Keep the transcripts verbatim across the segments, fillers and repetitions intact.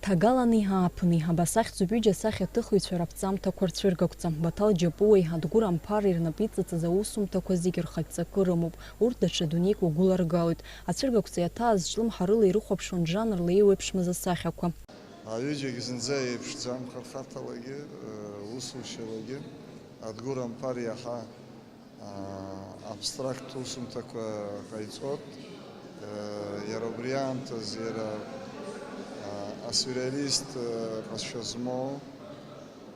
Ҭагалани ааԥыни, абас ахьӡуп ҩыџьа асахьаҭыхҩцәа раԥҵамҭақәа рцәыргақәҵа. Баҭал Џьапуеи Адгәыр Амԥари рнапы иҵыҵыз аусумҭақәа зегьы рхатә ҵакы рымоуп. Урҭ даҽа дунеик уагәыларгалоит. Ацәыргақәҵа иаҭааз ҿлымҳарыла ирыхәаԥшуан жанрла еиуеиԥшмыз асахьақәа. Аҩыџьагь зынӡа еиԥшӡам хырхарҭалагьы, усушьалагьы. Адгәыр Амԥар иаҳа, аа, абстракттә усумҭақәа ҟаиҵоит. Иара убри аамҭаз иара, аа, асюрреалист, аа, ҟазшьа змоу,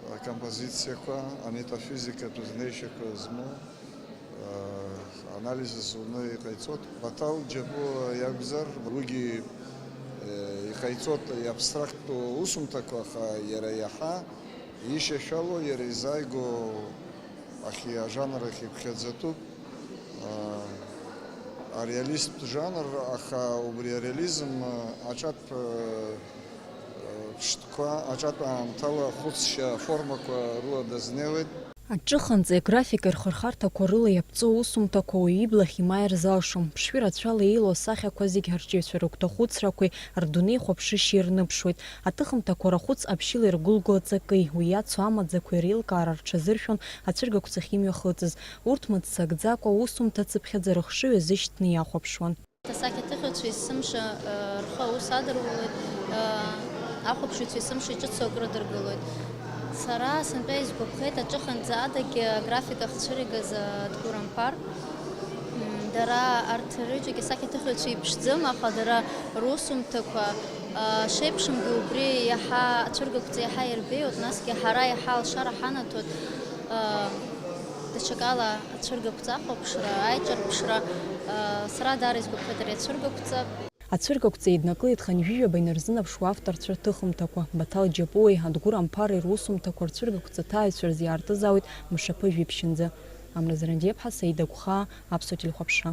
аа, композициақәа, аметафизикатә знеишьақәа змоу, аа, анализс уны иҟаиҵоит. Баҭал Џьапуа иакәзар, уигьы, аа, иҟаиҵоит иабстракттәу усумҭақәа, аха иара иаҳа ишьашәало, иара изааиго ахьи ажанр ахь иԥхьаӡатәуп, аа, ареалисттә жанр, аха убри ареализм, аа, аҿатә, аа, ԥштәқәа, аҿатә аамҭала ахәыцшьа аформақәа рыла дазнеиуеит. Аҿыханҵеи аграфикеи рхырхарҭақәа рыла иаԥҵоу усумҭақәа уаҩы иблахь имааир залшом. Ԥшшәы рацәала еилоу асахьақәа зегь арҿиаҩцәа рыгәҭахәыцрақәеи рдунеихәаԥшышьеи рныԥшуеит. Аҭыхымҭақәа рахәыц абжьыла иргәылгоу аҵакы, уи иацу амаӡақәеи реилкаара рҽазыршәон ацәыргақәҵахь имҩахыҵыз. Урҭ мыццакӡакәа, усумҭа цыԥхьаӡа рыхшыҩ азышьҭны иахәаԥшуан. Асахьаҭыхҩцәа есымша, э, рхы аус адырулоит, э, ахәаԥшыҩцәа есымша иҿыцу акрыдыргылоит. Сара сынтәа исгәаԥхеит аҿыханҵа адагьы аграфика ахьцәыригаз, э, Адгәыр Амԥар. М, дара арҭ рыҩыџьагьы асахьаҭыхҩцәа иԥшӡам, аха дара русумҭақәа, а, шеиԥшымгьы убри иаҳа ацәыргақәҵа иаҳа ирбеиоит, насгьы ҳара иаҳа алшара ҳанаҭоит, а, даҽакала ацәыргақәҵа ахәаԥшра, аиҿырԥшра, а, сара даара исгәаԥхеит ари ацәыргақәҵа. Ацәыргақәҵа еиднакылеит хынҩажәижәаба инарзынаԥшуа авторцәа рҭыхымҭақәа. Баҭал Џьапуеи Адгәыр Амԥари русумҭақәа рцәыргақәҵа ҭааҩцәа рзы иаартызаауеит мшаԥыжә иԥшьынӡа. Амра Зарандиаԥҳа, Саида Гәхаа, Аԥсуа телехәаԥшра.